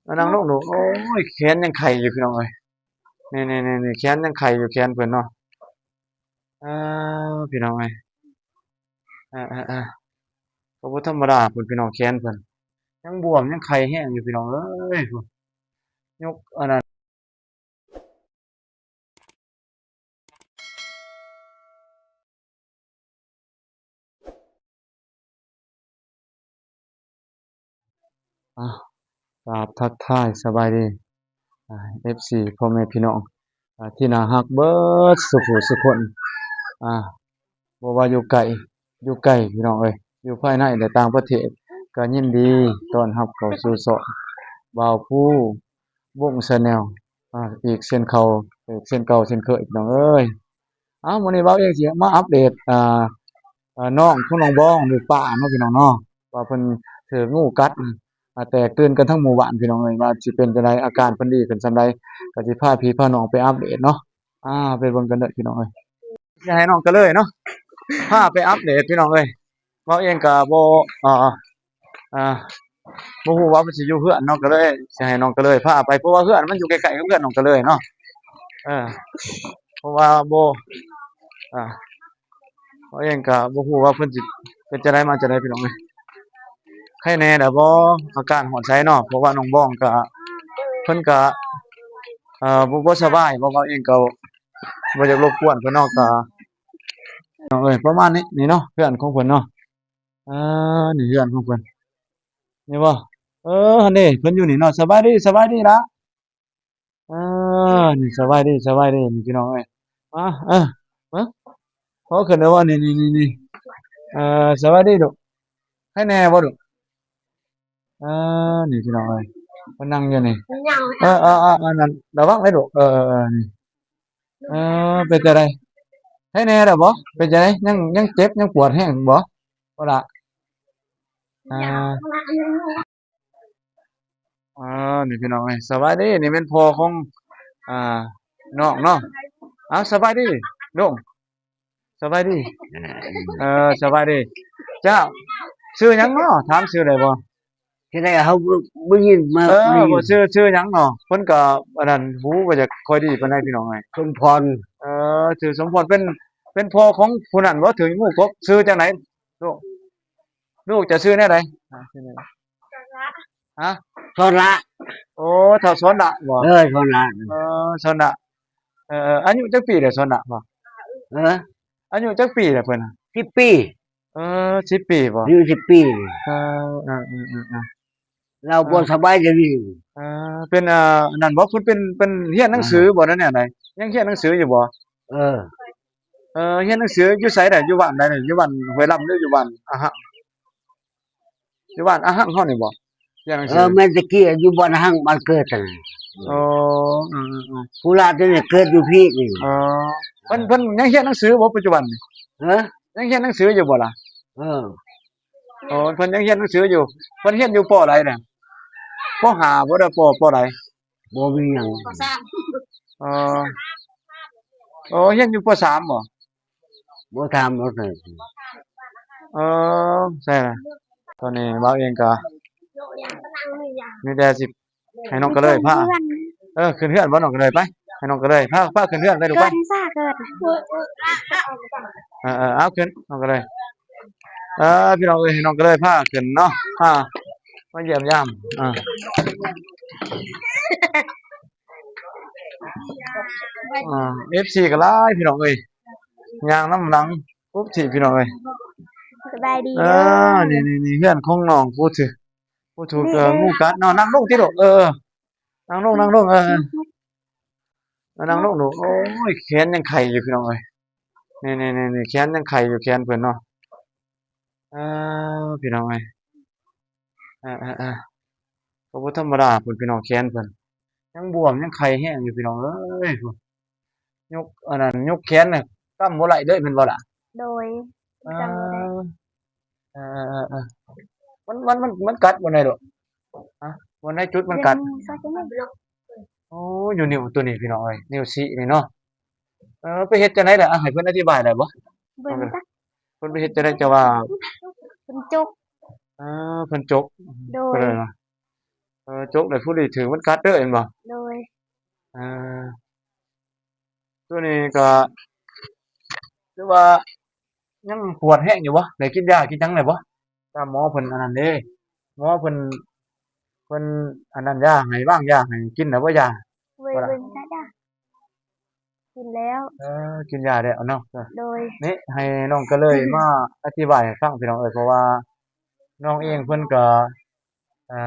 ເອົານັ່ງລົງດູ. ໂອ້ຍ ແຂນຍັງໄຂ້ຢູ່ພີ່ນ້ອງເອີຍ. ນີ້ໆໆ ແຂນຍັງໄຂ້ຢູ່ ແຂນເພິ່ນເນາະ. ເອີ ພີ່ນ້ອງເອີຍ ເອີ ເອີ ເອີ ກໍບໍ່ທຳມະດາພຸ້ນພີ່ນ້ອງ ແຂນເພິ່ນຍັງບວມ ຍັງໄຂ້ແຮງຢູ່ພີ່ນ້ອງເອີຍ. ພຸ້ນ ຍົກອັນນັ້ນ ອາ ກາບທັກທາຍສະບາຍດີ ອາ ເອັຟຊີ ພໍ່ແມ່ພີ່ນ້ອງ ອາ ທີ່ໜ້າຮັກເບິດສູ່ຜູ້ສູ່ຄົນ ອາ ບໍ່ວ່າຢູ່ໃກ້ຢູ່ໃກ້ ພີ່ນ້ອງເອີຍ ຢູ່ພາຍໃນ ແລະ ຕ່າງປະເທດ ກໍຍິນດີຕ້ອນຮັບເຂົ້າສູ່ຊ່ອງບ່າວພູ ວົງ Channel ອາ ອີກເຊັ່ນເກົ່າ ເຊັ່ນເກົ່າເຊັ່ນເຄີຍ ພີ່ນ້ອງເອີຍ. ເອົາ ມື້ນີ້ບ່າວເອງຊິມາອັບເດດ ອາ ເອີ ນ້ອງຂອງນ້ອງບອງ ຫຼື ປ້າເນາະ ພີ່ນ້ອງເນາະ ວ່າເພິ່ນຖືກງູກັດ ອາ ແຕກຕື່ນກັນທັງໝູ່ບ້ານ ພີ່ນ້ອງເອີຍ ວ່າຊິເປັນຈັ່ງໃດ ອາການເພິ່ນດີຂຶ້ນສ່ຳໃດ ກໍຊິພາພີ່ພານ້ອງໄປອັບເດດເນາະ. ອາ ໄປເບິ່ງກັນເດີພີ່ນ້ອງເອີຍ. ຊິໃຫ້ນ້ອງກະເລີຍເນາະ ພາໄປອັບເດດພີ່ນ້ອງເອີຍ. ເຮົາເອງກະບໍ່ ອ່າ ອ່າ ບໍ່ຮູ້ວ່າເພິ່ນຊິຢູ່ເຮືອນເນາະ ກະເລີຍຊິໃຫ້ນ້ອງກະເລີຍພາໄປ ເພາະວ່າເຮືອນມັນຢູ່ໃກ້ໆກັບເຮືອນນ້ອງກະເລີຍເນາະ. ເອີ ເພາະວ່າບໍ່ ອ່າ ເຮົາເອງກະບໍ່ຮູ້ວ່າເພິ່ນຊິເປັນຈັ່ງໃດມາຈັ່ງໃດພີ່ນ້ອງເອີຍ. ໄຄແນ່ແລ້ວບໍ່ ອາການຮອດໃສເນາະ ເພາະວ່ານ້ອງບອງກະ ເພິ່ນກະ ເອີ ບໍ່ ບໍ່ສະບາຍ ເພາະວ່າເຮົາເອງກະ ບໍ່ຢາກລົບກວນເພິ່ນເນາະ ກະ ເອີ ປະມານນີ້ ນີ້ເນາະ ເຮືອນຂອງເພິ່ນເນາະ. ເອີ ນີ້ເຮືອນຂອງເພິ່ນ ນີ້ບໍ່? ເອີ ຫັ້ນເດ້ ເພິ່ນຢູ່ນີ້ເນາະ. ສະບາຍດີ ສະບາຍດີລະ. ເອີ ນີ້ ສະບາຍດີ ສະບາຍດີ ນີ້ພີ່ນ້ອງເອີຍ. ມາ ເອີ ມາ ຂໍຂຶ້ນໄດ້ບໍ່? ນີ້ ນີ້ ນີ້ ນີ້ ເອີ ສະບາຍດີລູກ ໄຄແນ່ບໍ່ລູກ? ເອີ ນີ້ພີ່ນ້ອງເອີຍ ເພິ່ນນັ່ງຢູ່ນີ້. ເອີ ເອີ ເອີ ອັນນັ້ນ ລະວັງເດີລູກ. ເອີ ເອີ ເອີ ນີ້ ເອີ ເປັນຈັ່ງໃດ ໄຄແນ່ແລ້ວບໍ່? ເປັນຈັ່ງໃດ ຍັງ ຍັງເຈັບ ຍັງປວດແຮງບໍ່? ບໍ່ລະ ອ່າ ອ່າ ນີ້ພີ່ນ້ອງເອີຍ ສະບາຍດີ. ນີ້ແມ່ນພໍ່ຂອງ ອ່າ ນ້ອງເນາະ. ເອົາ ສະບາຍດີລຸງ ສະບາຍດີ. ເອີ ສະບາຍດີ ເຈົ້າ ຊື່ຫຍັງເນາະ? ຖາມຊື່ໄດ້ບໍ່? ຈະໄດ້ເຮົາບໍ່ ບໍ່ຍິນມາ ເອີ ບໍ່ ຊື່ ຊື່ຫຍັງເນາະ? ເພິ່ນກໍອັນນັ້ນ ຫູບໍ່ຢາກຄ່ອຍດີປານໃດ ພີ່ນ້ອງເອີຍ. ສົມພອນ. ເອີ ຊື່ສົມພອນ ເປັນ ເປັນພໍ່ຂອງຜູ້ນັ້ນບໍ່? ຖືກງູກົກ ຊື່ຈັ່ງໃດລູກ? ລູກເຈົ້າຊື່ແນວໃດ? ຮະ? ສອນລະ. ໂອ້ ທ້າວສອນລະບໍ່? ເອີ ສອນລະ. ເອີ ສອນລະ. ເອີ ເອີ ອາຍຸຈັກປີແລ້ວສອນລະບໍ່? ເອີ ອາຍຸຈັກປີແລ້ວເພິ່ນ? ສິບປີ. ເອີ ສິບປີບໍ່? ອາຍຸສິບປີ. ເອີ ເອີ ລາວບໍ່ສະບາຍດຽວນີ້. ເອີ ເປັນ ເອີ ອັນນັ້ນບໍ່? ເພິ່ນເປັນ ເປັນຮຽນໜັງສືບໍ່ ຫຼືແນວໃດ? ຍັງຮຽນໜັງສືຢູ່ບໍ່? ເອີ ເອີ ຮຽນໜັງສືຢູ່ໃສໃດ? ຢູ່ບ້ານໃດ? ຢູ່ບ້ານຫ້ວຍລຳ ຫຼືຢູ່ບ້ານອະຫັງ? ຢູ່ບ້ານອະຫັງເຮົານີ້ບໍ່? ຮຽນໜັງສື. ເອີ ແມ່ນແຕ່ກີ້ຢູ່ບ້ານອະຫັງ ບ້ານເກີດຫັ້ນ. ອໍ ເອີ ເອີ ເອີ ຜູ້ຫຼານຕົວນີ້ເກີດຢູ່ພີ້ນີ້. ອໍ ເພິ່ນ ເພິ່ນຍັງຮຽນໜັງສືບໍ່ປັດຈຸບັນນີ້? ຮະ? ຍັງຮຽນໜັງສືຢູ່ບໍ່ລະ? ເອີ ໂອ້ ເພິ່ນຍັງຮຽນໜັງສືຢູ່. ເພິ່ນຮຽນຢູ່ ປໍໃດນະ? ປໍຫ້າບໍ່ ຫຼື ປໍ ປໍໃດ? ບໍ່ມີຫຍັງ. ອໍ ໂອ້ ຮຽນຢູ່ ປໍສາມບໍ່? ບໍ່ຖາມບໍ່ເຖິງ. ເອີ ໃຊ່ລະ. ຕອນນີ້ບ່າວເອງກະມີແຕ່ຊິໃຫ້ນ້ອງກະເລີຍພາ ເອີ ຂຶ້ນເຮືອນບໍ່? ນ້ອງກະເລີຍ ໄປ ໃຫ້ນ້ອງກະເລີຍພາ ພາຂຶ້ນເຮືອນໄປລູກ ໄປ. ເອີ ເອີ ເອົາຂຶ້ນ ນ້ອງກະເລີຍ. ເອີ ພີ່ນ້ອງເອີຍ ໃຫ້ນ້ອງກະເລີຍພາຂຶ້ນເນາະ ພາມາຢ້ຽມຢາມ. ເອີ ເອັຟຊີກໍຫຼາຍ ພີ່ນ້ອງເອີຍ ຍ່າງນຳຫຼັງ ອຸບ ທີ່ ພີ່ນ້ອງເອີຍ. ສະບາຍດີ. ເອີ ນີ້ໆໆ ເຮືອນຂອງນ້ອງຜູ້ຖືກ ຜູ້ຖືກ ເອີ ງູກັດເນາະ. ນັ່ງລົງຕິລູກ. ເອີ ເອີ ນັ່ງລົງ ນັ່ງລົງ. ເອີ ເອີ ນັ່ງລົງລູກ. ໂອ້ຍ ແຂນຍັງໄຂ້ຢູ່ ພີ່ນ້ອງເອີຍ. ນີ້ໆໆ ແຂນຍັງໄຂ້ຢູ່ ແຂນເພິ່ນເນາະ. ເອີ ພີ່ນ້ອງເອີຍ ເອີໆໆ ກໍບໍ່ທຳມະດາພຸ້ນ ພີ່ນ້ອງ ແຂນເພິ່ນຍັງບວມ ຍັງໄຂ້ແຮງຢູ່ ພີ່ນ້ອງເອີຍ. ຍົກອັນນັ້ນ ຍົກແຂນນະ ກຳບໍ່ໄດ້ເລີຍແມ່ນບໍ່ລະ? ໂດຍ ກຳບໍ່ໄດ້. ເອີ ເອີ ມັນ ມັນ ມັນ ມັນກັດບ່ອນໃດລູກ? ຮະ? ບ່ອນໃດຈຸດມັນກັດ? ໂອ້ ຢູ່ນິ້ວໂຕນີ້ ພີ່ນ້ອງເອີຍ ນິ້ວຊີ້ນີ້ເນາະ. ເອີ ໄປເຮັດຈັ່ງໃດລະ? ອາ ໃຫ້ເພິ່ນອະທິບາຍໄດ້ບໍ່? ເພິ່ນໄປເຮັດຈັ່ງໃດ ເຈົ້າວ່າ? ເພິ່ນຈົກ. ເອີ ເພິ່ນຈົກ. ໂດຍ. ເພິ່ນວ່າ ເອີ ຈົກແລ້ວຜູ້ນີ້ຖືກມັນກັດເດີແມ່ນບໍ່? ໂດຍ ເອີ ໂຕນີ້ກໍຖືວ່າຍັງປວດແຮງຢູ່ບໍ່? ໄດ້ກິນຢາກິນຫຍັງແລ້ວບໍ່? ຕາມໝໍເພິ່ນອັນນັ້ນເດ້ ໝໍເພິ່ນ ເພິ່ນອັນນັ້ນຢາໃຫ້ ວາງຢາໃຫ້ ກິນແລ້ວບໍ່ຢາ? ເວີຍ ບໍ່ລະ ເວີຍ ກິນແລ້ວ ເອີ ກິນຢາແລ້ວເນາະ. ໂດຍ ນີ້ໃຫ້ນ້ອງກະເລີຍມາອະທິບາຍໃຫ້ຟັງພີ່ນ້ອງເອີຍ ເພາະວ່ານ້ອງເອງເພິ່ນກໍ ເອີ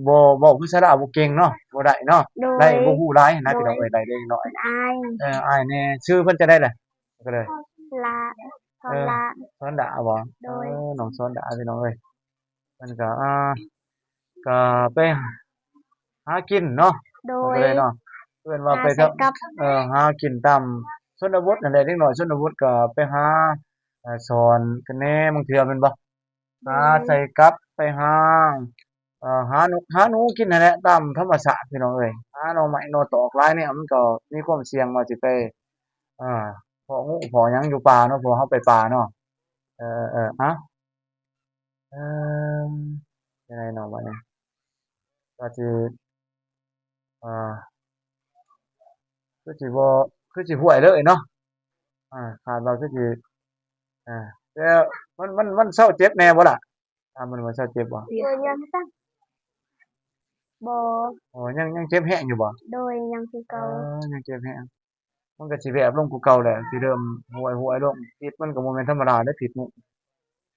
ບໍ່ເວົ້າພາສາລາວບໍ່ເກັ່ງເນາະ ບໍ່ໄດ້ເນາະ. ໂດຍ ໄດ້ບໍ່ຮູ້ຫຼາຍນະ ໂດຍ ພີ່ນ້ອງເອີຍ ໄດ້ເລັກນ້ອຍ ເພິ່ນອາຍ ເອີ ອາຍແດ່. ຊື່ເພິ່ນຈັ່ງໃດລະ? ກໍເລີຍ ລະ ສອນລະ ເອີ ສອນລະບໍ? ໂດຍ ເອີ ນ້ອງສອນລະ ພີ່ນ້ອງເອີຍ. ເພິ່ນກໍ ອ່າ ກໍໄປຫາກິນເນາະ. ໂດຍ ເພິ່ນກໍເລີຍເນາະ ເອີ້ນວ່າໄປ ຫາໃສ່ກັບ ເອີ ຫາກິນຕາມຊົນນະບົດນັ້ນແຫຼະ ເດັກນ້ອຍຊົນນະບົດກໍໄປຫາ ເອີ ສອນກັນແດ່ບາງເທື່ອແມ່ນບໍ່? ໂດຍ ຫາໃສ່ກັບ ໄປຫາ ເອີ ຫານົກຫາໜູກິນຫັ້ນແຫຼະ ຕາມທຳມະຊາດພີ່ນ້ອງເອີຍ. ຫາໜໍ່ໄມ້ໜໍ່ຕອກຫຼາຍແນວ ມັນກໍມີຄວາມສ່ຽງວ່າຊິໄປ ເອີ ເພາະງູເພາະຫຍັງຢູ່ປ່າເນາະ ເພາະເຮົາໄປປ່າເນາະ. ເອີ ເອີ ເອີ ເອົ້າ ເອີ ຈັ່ງໃດເນາະບາດນີ້ ວ່າຊິ ອ່າ ຄືຊິບໍ່ ຄືຊິຫ່ວຍເລີຍເນາະ. ອ່າ ຄາດວ່າຄືຊິ ອ່າ ແຕ່ມັນ ມັນ ມັນເຊົາເຈັບແດ່ບໍ່ລະ? ຖາມເພິ່ນວ່າເຊົາເຈັບບໍ່? ໂດຍ ຍັງ ບໍ່ ອໍ ຍັງ ຍັງເຈັບແຮງຢູ່ບໍ່? ໂດຍ ຍັງຄືເກົ່າ ເອີ ຍັງເຈັບແຮງ. ມັນກໍຊິແວບລົງກວ່າເກົ່າແຫຼະ ຊິເລີ່ມຫ່ວຍໆລົງ. ພິດມັນກໍບໍ່ແມ່ນທຳມະດາເດ້ ພິດນີ້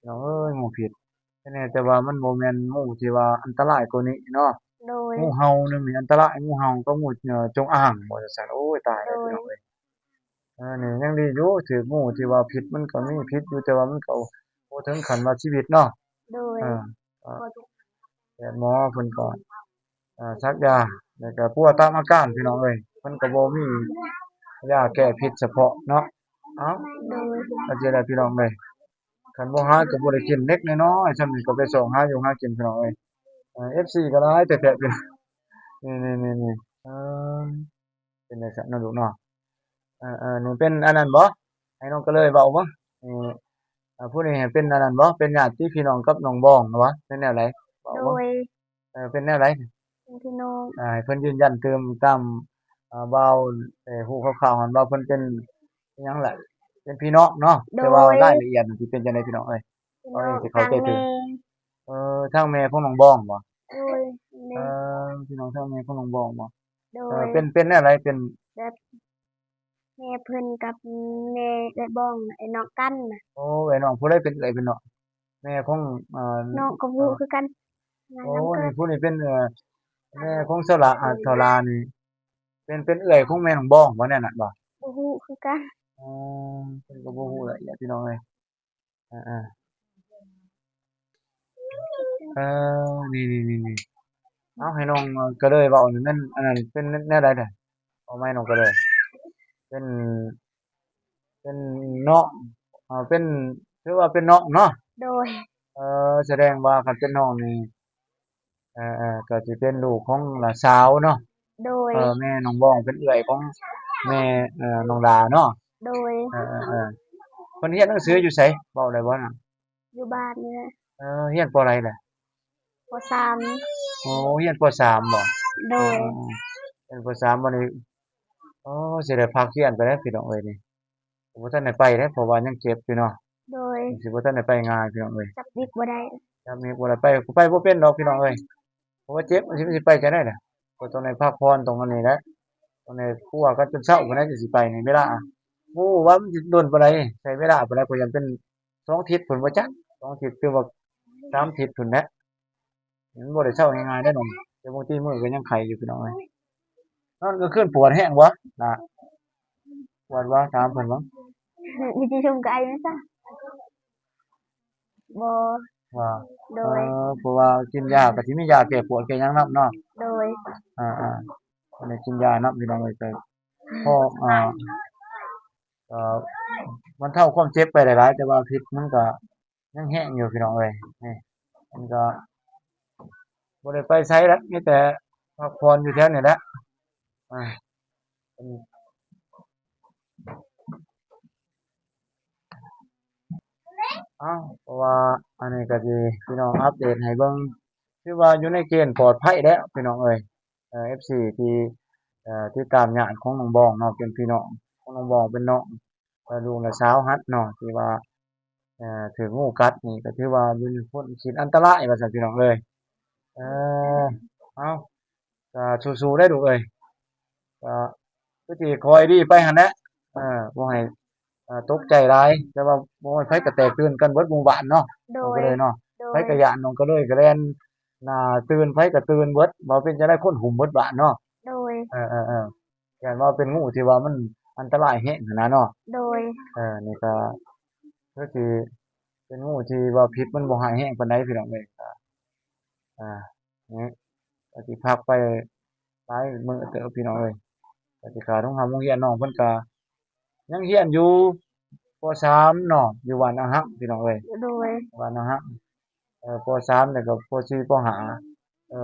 ພີ່ນ້ອງເອີຍ ງູພິດ ແຕ່ແນ່ ແຕ່ວ່າມັນບໍ່ແມ່ນງູທີ່ວ່າອັນຕະລາຍກວ່ານີ້ເນາະ. ໂດຍ ງູເຫົ່າໜຶ່ງນີ້ອັນຕະລາຍ ງູເຫົ່າກັບງູ ເອີ ຈົງອາງບໍ່ ຈັ່ງຊັ້ນ. ໂອ້ຍ ຕາຍແລ້ວ ໂດຍ ພີ່ນ້ອງເອີຍ. ເອີ ນີ້ຍັງດີຢູ່ ຖືກງູທີ່ວ່າພິດ ມັນກໍມີພິດຢູ່ ແຕ່ວ່າມັນກໍບໍ່ເຖິງຂັ້ນວ່າຊີວິດເນາະ. ໂດຍ ເອີ ກໍແພດໝໍເພິ່ນກໍ ອ່າ ສັກຢາ ແລ້ວກໍປົວຕາມອາການ ພີ່ນ້ອງເອີຍ. ເພິ່ນກໍບໍ່ມີຢາແກ້ພິດສະເພາະເນາະ. ເອົ້າ ໂດຍ ເອົາຈັ່ງໃດພີ່ນ້ອງເອີຍ ຄັນບໍ່ຫາກໍບໍ່ໄດ້ກິນ ເລັກນ້ອຍໆຊ່ຳນີ້ກໍໄປຊອກຫາຢູ່ຫາກິນ ພີ່ນ້ອງເອີຍ. ເອີ ເອັຟຊີກໍຫຼາຍແທ້ໆ ພີ່ນ້ອງ ນີ້ໆໆ ເອີ ເປັນຈັ່ງຊັ້ນເນາະລູກເນາະ. ເອີໆ ໜູເປັນອັນນັ້ນບໍ່? ໃຫ້ນ້ອງກະເລີຍເວົ້າບໍ່? ເອີ ຜູ້ນີ້ເປັນອັນນັ້ນບໍ່? ເປັນຍາດຕິພີ່ນ້ອງກັບນ້ອງບອງບໍ? ເປັນແນວໃດ? ເວົ້າ ໂດ ບໍ່? ຍ ເອີ ເປັນແນວໃດ? ເປັນພີ່ນ້ອງ ອ່າ ໃຫ້ເພິ່ນຢືນຢັນຕື່ມຕາມ ອ່າ ບ່າວໄດ້ຮູ້ຄ່າວໆຫັ້ນວ່າເພິ່ນເປັນອີ່ຫຍັງລະ ເປັນພີ່ນ້ອງເນາະ. ໂດຍ ແຕ່ວ່າລາຍລະອຽດມັນຊິເປັນຈັ່ງໃດພີ່ນ້ອງເອີຍ? ພີ່ນ້ອງ ເຮົາຊິເຂົ້າໃຈຖືກ ເອີ ທາງແມ່ຂອງນ້ອງບອງບໍ? ໂດຍ ແມ່ ເອີ ພີ່ນ້ອງທາງແມ່ຂອງນ້ອງບອງບໍ? ໂດຍ ເອີ ເປັນ ເປັນແນວໃດ? ເປັນແບບ ແມ່ເພິ່ນກັບແມ່ເອື້ອຍບອງ ເອື້ອຍນ້ອງກັນນະ. ໂອ້ ເອື້ອຍນ້ອງ ຜູ້ໃດເປັນເອື້ອຍເພິ່ນເນາະ? ແມ່ຂອງ ເອີ ນ້ອງກໍບໍ່ຮູ້ຄືກັນ ໂອ້ ນີ້ຜູ້ນີ້ເປັນ ເອີ ແມ່ຂອງສາວຫຼ້າ ອ່າ ສາວຫຼ້ານີ້ ເປັນ ເປັນເອື້ອຍຂອງແມ່ນ້ອງບອງບໍ່ ແນວນັ້ນບໍ່? ບໍ່ຮູ້ຄືກັນ ອໍ ເພິ່ນກໍບໍ່ຮູ້ລະອຽດ ພີ່ນ້ອງເອີຍ. ເອີໆ ເອີ ນີ້ໆໆ ເອົາ ໃຫ້ນ້ອງ ເອີ ກະເລີຍເວົ້ານີ້ ແມ່ນອັນນັ້ນເປັນແນວໃດເດ? ເອົາໃໝ່ ນ້ອງກະເລີຍ ເປັນ ເປັນນ້ອງ ເອີ ເປັນ ຖືວ່າເປັນນ້ອງເນາະ. ໂດຍ ເອີ ສະແດງວ່າຄັນເປັນນ້ອງນີ້ ເອີໆ ກໍຊິເປັນລູກຂອງຫຼານສາວເນາະ. ໂດຍ ເອີ ແມ່ນ້ອງບອງເປັນເອື້ອຍຂອງແມ່ ເອີ ນ້ອງດາເນາະ. ໂດຍ ເອີໆໆ ເພິ່ນຮຽນໜັງສືຢູ່ໃສ ເວົ້າໄດ້ບໍ່ນະ? ຢູ່ບ້ານນີ້ແຫຼະ. ເອີ ຮຽນ ປໍ ໃດລະ? ປໍ ສາມ. ໂອ້ ຮຽນ ປໍ ສາມ ບໍ? ໂດຍ ຮຽນ ປໍ ສາມ ບັດນີ້ ໂອ້ ຊິໄດ້ພັກຮຽນໄປແລ້ວ ພີ່ນ້ອງເອີຍ ນີ້ ບໍ່ທັນໄດ້ໄປເດ້ ເພາະວ່າຍັງເຈັບຢູ່ເນາະ. ໂດຍ ຊິບໍ່ທັນໄດ້ໄປງ່າຍ ພີ່ນ້ອງເອີຍ ຈັບວິກບໍ່ໄດ້ ຈັບວິກບໍ່ໄດ້ ໄປ ໄປບໍ່ເປັນດອກ ພີ່ນ້ອງເອີຍ ເພາະວ່າເຈັບ ມັນຊິ ມັນຊິໄປຈັ່ງໃດລະ? ກໍຕ້ອງໄດ້ພັກຜ່ອນ ຕ້ອງອັນນີ້ແຫຼະ ຕ້ອງໄດ້ຄົວກັນຈົນເຊົ້າພຸ້ນແຫຼະ ຈັ່ງຊິໄປນີ້ ເວລາ ບໍ່ຮູ້ວ່າມັນຊິດົນປານໃດ ໃຊ້ເວລາປານໃດ ກໍຍັງເປັນສອງທິດພຸ້ນບໍ່ຈັກ ສອງທິດ ຫຼືວ່າສາມທິດພຸ້ນແຫຼະ. ມັນບໍ່ໄດ້ເຊົາງ່າຍໆເດ້ນ້ອງ ແຕ່ບາງທີມື້ກໍຍັງໄຂ້ຢູ່ ພີ່ນ້ອງເອີຍ. ນອນກາງຄືນປວດແຮງບໍ່ລະ? ປວດບໍ່? ຖາມເພິ່ນເບິ່ງ ວິທີຊົມກາຍແມ່ນຊະ ບໍ່ ວ່າ ໂດຍ ເອີ ເພາະວ່າກິນຢາກໍຊິມີຢາແກ້ປວດແກ້ຫຍັງນຳເນາະ. ໂດຍ ອ່າໆ ໄດ້ກິນຢານຳ ພີ່ນ້ອງເອີຍ ກໍພໍ ອ່າ ກໍບັນເທົາຄວາມເຈັບໄປໄດ້ຫຼາຍ ແຕ່ວ່າພິດມັນກໍ ຍັງແຮງຢູ່ ພີ່ນ້ອງເອີຍ ນີ້ ມັນກໍບໍ່ໄດ້ໄປໃສລະ ມີແຕ່ພັກຜ່ອນຢູ່ແຖວນີ້ແຫຼະ. ອ່າ ເອົ້າ ເພາະວ່າອັນນີ້ກໍຊິ ພີ່ນ້ອງອັບເດດໃຫ້ເບິ່ງ ຖືວ່າຢູ່ໃນເກນປອດໄພແລ້ວພີ່ນ້ອງເອີຍ. ເອີ ເອັຟຊີ ທີ່ ເອີ ຕິດຕາມຍາດຂອງນ້ອງບອງເນາະ ເປັນພີ່ນ້ອງຂອງນ້ອງບອງ ເປັນນ້ອງ ເອີ ລູກຫຼານສາວຫັ້ນເນາະ ທີ່ວ່າ ເອີ ຖືກງູກັດນີ້ ກໍຖືວ່າຢູ່ໃນພົ້ນຂີດອັນຕະລາຍວ່າຊັ້ນພີ່ນ້ອງເອີຍ. ເອີ ເອົາ ກໍສູ້ໆເດີລູກເອີຍ ກໍຄືຊິຄ່ອຍດີໄປຫັ້ນແຫຼະ ເອີ ບໍ່ໃຫ້ ເອີ ຕົກໃຈຫຼາຍ ແຕ່ວ່າບໍ່ໃຫ້ໃຜກໍແຕກຕື່ນກັນເບິດໝູ່ບ້ານເນາະ ໂດຍ ນ້ອງກະເລີຍເນາະ ໂດຍ ໃຜກໍຢ້ານ ນ້ອງກະເລີຍກໍແລ່ນໜ້າຕື່ນ ໃຜກໍຕື່ນເບິດ ວ່າເປັນຈັ່ງໃດ ຄົນຫຸ້ມເບິດບ້ານເນາະ ໂດຍ ເອີໆໆ ຢ້ານວ່າເປັນງູທີ່ວ່າມັນອັນຕະລາຍແຮງຫັ້ນນະເນາະ ໂດຍ ເອີ ນີ້ກໍຄືຊິເປັນງູທີ່ວ່າພິດມັນບໍ່ຮ້າຍແຮງປານໃດພີ່ນ້ອງເອີຍ ກໍ ອ່າ ນີ້ກໍຊິພັກໄປຫຼາຍມື້ເຕີບພີ່ນ້ອງເອີຍ ກໍຊິຂາດໂຮງຮ່ຳໂຮງຮຽນ ນ້ອງເພິ່ນກໍຍັງຮຽນຢູ່ ປໍສາມເນາະ ຢູ່ບ້ານນາຮັກພີ່ນ້ອງເອີຍ ໂດຍ ບ້ານນາຮັກ ເອີ ປໍສາມ ແລ້ວກໍປໍສີ່ ປໍຫ້າ ເອີ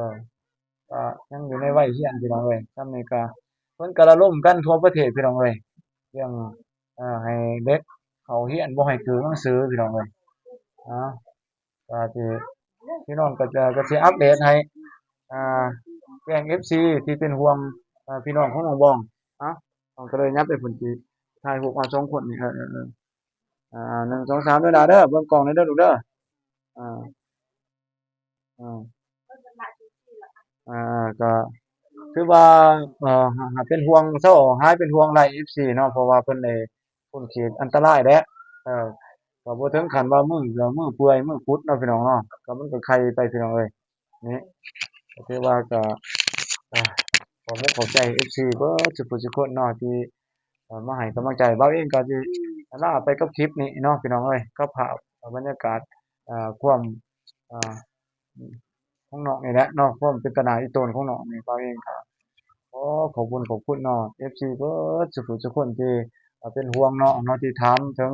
ກໍຍັງຢູ່ໃນໄວຮຽນພີ່ນ້ອງເອີຍ ຊ່ຳນີ້ກໍເພິ່ນກໍລະດົມກັນທົ່ວປະເທດພີ່ນ້ອງເອີຍ ເລື່ອງ ເອີ ໃຫ້ເດັກເຂົ້າຮຽນ ບໍ່ໃຫ້ກືໜັງສືພີ່ນ້ອງເອີຍ ເອົາ ກໍຊິ ພີ່ນ້ອງກໍຈະ ກໍຊິອັບເດດໃຫ້ ອ່າ ແຈ້ງເອັຟຊີທີ່ເປັນຫ່ວງ ເອີ ພີ່ນ້ອງຂອງນ້ອງບອງ ເອົາ ນ້ອງກະເລີຍຫຍັບໄປພຸ້ນ ຊິຖ່າຍຮູບເອົາສອງຄົນນີ້ ເອີໆໆ ອ່າ ໜຶ່ງ ສອງ ສາມ ເດີຫຼາເດີ ເບິ່ງກ້ອງແດ່ເດີລູກເດີ ອ່າ ອ່າ ອ່າ ກໍຖືວ່າ ເອີ ຫາ ຫາເປັນຫ່ວງເຊົາ ຫາຍເປັນຫ່ວງໄດ້ ເອັຟຊີ ເນາະ ເພາະວ່າເພິ່ນໄດ້ພົ້ນຂີດອັນຕະລາຍແລ້ວ ເອີ ກໍບໍ່ເຖິງຂັ້ນວ່າມື ມືເປື່ອຍ ມືກຸດເນາະ ພີ່ນ້ອງເນາະ ກໍມັນກໍໄຄໄປພີ່ນ້ອງເອີຍ ນີ້ ກໍຖືວ່າກໍ ອ່າ ຂອບອົກຂອບໃຈ ເອັຟຊີ ເບິດສູ່ຜູ້ສູ່ຄົນເນາະ ທີ່ ເອີ ມາໃຫ້ກຳລັງໃຈ ບ່າວເອງກໍຊິລາໄປກັບຄລິບນີ້ເນາະ ພີ່ນ້ອງເອີຍ ກັບພາບບັນຍາກາດ ເອີ ຄວາມ ເອີ ຂອງນ້ອງນີ້ແຫຼະເນາະ ຄວາມເປັນຕາໜ້າອີ່ຕົນຂອງນ້ອງນີ້ ບ່າວເອງກໍຂໍຂອບຄຸນຂອບຄຸນເນາະ ເອັຟຊີ ເບິດສູ່ຜູ້ສູ່ຄົນທີ່ ເອີ ເປັນຫ່ວງນ້ອງເນາະ ທີ່ຖາມເຖິງ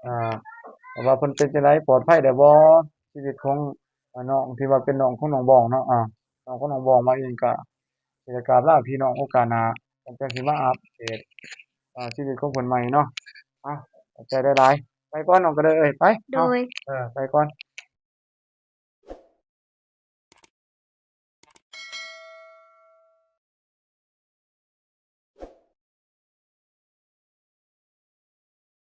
ເອີ ວ່າເພິ່ນເປັນຈັ່ງໃດ ປອດໄພແລ້ວບໍ່ ຊີວິດຂອງ ເອີ ນ້ອງທີ່ວ່າເປັນນ້ອງຂອງນ້ອງບອງເນາະ ເອີ ນ້ອງຂອງນ້ອງບອງ ບ່າວເອງກໍຊິໄດ້ກາບລາພີ່ນ້ອງໂອກາດໜ້າ ຈັ່ງຊິມາອັບເດດ ເອີ ຊີວິດຂອງເພິ່ນໃໝ່ເນາະ ເອົາ ຂອບໃຈຫຼາຍໆ ໄປກ່ອນ ນ້ອງກະເລີຍເອີຍ ໄປ ໂດຍ ເອີ ໄປກ່ອນ